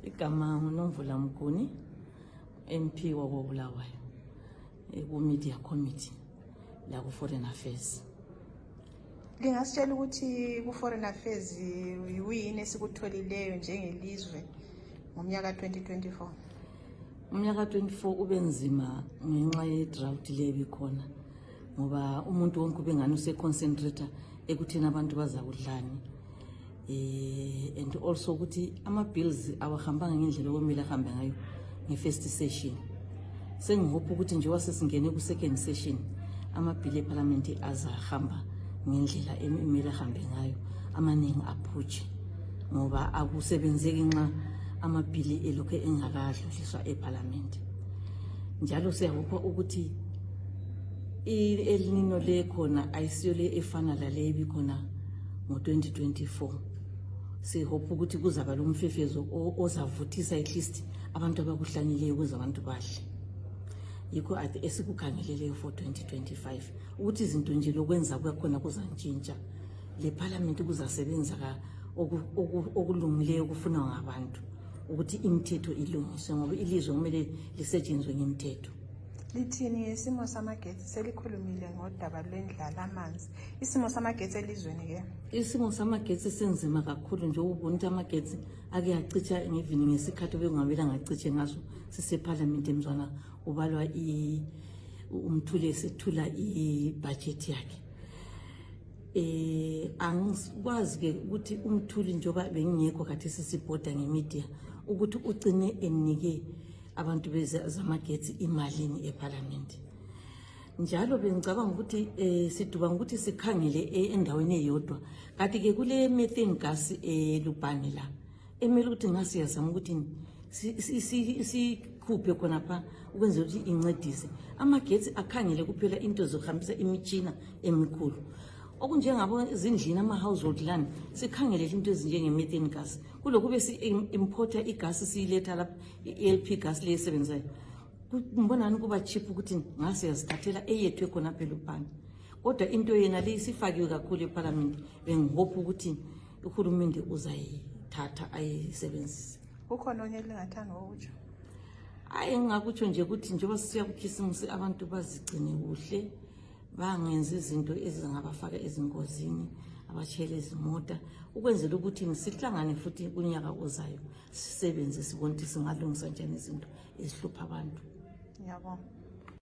Igama nguNomvula Mguni, MP wakoBulawayo, ku-Media Committee la ku-Foreign Affairs. Lingasitshela ukuthi ku-Foreign Affairs yini esikutholile njengelizwe ngomnyaka 2024? Umnyaka 24 ube nzima ngenxa ye-drought le bikhona ngoba umuntu wonke ubengani use-concentrate ekuthina abantu bazakudlani. And also ukuthi ama-bills awahambanga ngendlela okumele ahambe ngayo nge-first session. Sengihope ukuthi nje wasesingene ku-second session ama-bill eParliament azahamba ngendlela emele ahambe ngayo, amaningi aphutshe ngoba akusebenzeki nxa ama-bill elokhu engakadluliswa eParliament. Njalo siyahope ukuthi El Nino le khona ayisiyo le efana lale ebikhona ngo-2024. Sihope ukuthi kuzaba lo mfefezo ozavuthisa at least abantu abakuhlanyeleyo ukuze abantu badle. Yikho esikukhangeleleyo for 2025 ukuthi izinto nje lokwenza kwakhona kuzantshintsha. Le Parliament kuzasebenza okulungileyo okufunwa ngabantu ukuthi imithetho ilungiswe ngoba ilizwe kumele lisetshenzwe ngemithetho. Lithini isimo samagetsi? Selikhulumile ngodaba lwendlala amanzi. Isimo samagetsi elizweni ke? Isimo samagetsi senzima kakhulu nje ukubona ukuthi amagetsi ake acicha ngevini ngesikhathi bekungabela ngaciche ngaso siseParliament emzwana ubalwa umthule sethula ibudget yakhe. Angikwazi ke ukuthi umthuli njoba bengingekho kade sisibhoda ngemedia ukuthi ugcine enike abantu bezamagetsi imalini eParliament. Njalo bengicabanga ukuthi siduba ukuthi sikhangele endaweni eyodwa kanti ke kule methane gas eLupane la emele ukuthi ngasiyazama ukuthi sikhuphe khona pha ukwenza ukuthi incedise amagetsi akhangele kuphela into zokuhambisa imitshina emikhulu okunjengabo izindlini ama-household land sikhangele into ezinjenge-methane gas kulokhu bese importa igas siyiletha lapha i-LP gas le esebenzayo ngibonani kuba cheap ukuthi ngase yazithathela eyethu ekhona phela uPani. Kodwa into yena le isifakiwe kakhulu eParliament bengihope ukuthi uhulumende uzayithatha ayisebenzise. Ukhona onye lingathanda ukutsho? Ngakutsho nje ukuthi njengoba sisiya kukhisimusi abantu bazigcine kuhle bangenza izinto ezingabafaka ezingozini abashayela izimota ukwenzela ukuthi sihlangane futhi kunyaka ozayo sisebenze sibone ukuthi singalungisa njani izinto ezihlupha abantu. Ngiyabonga.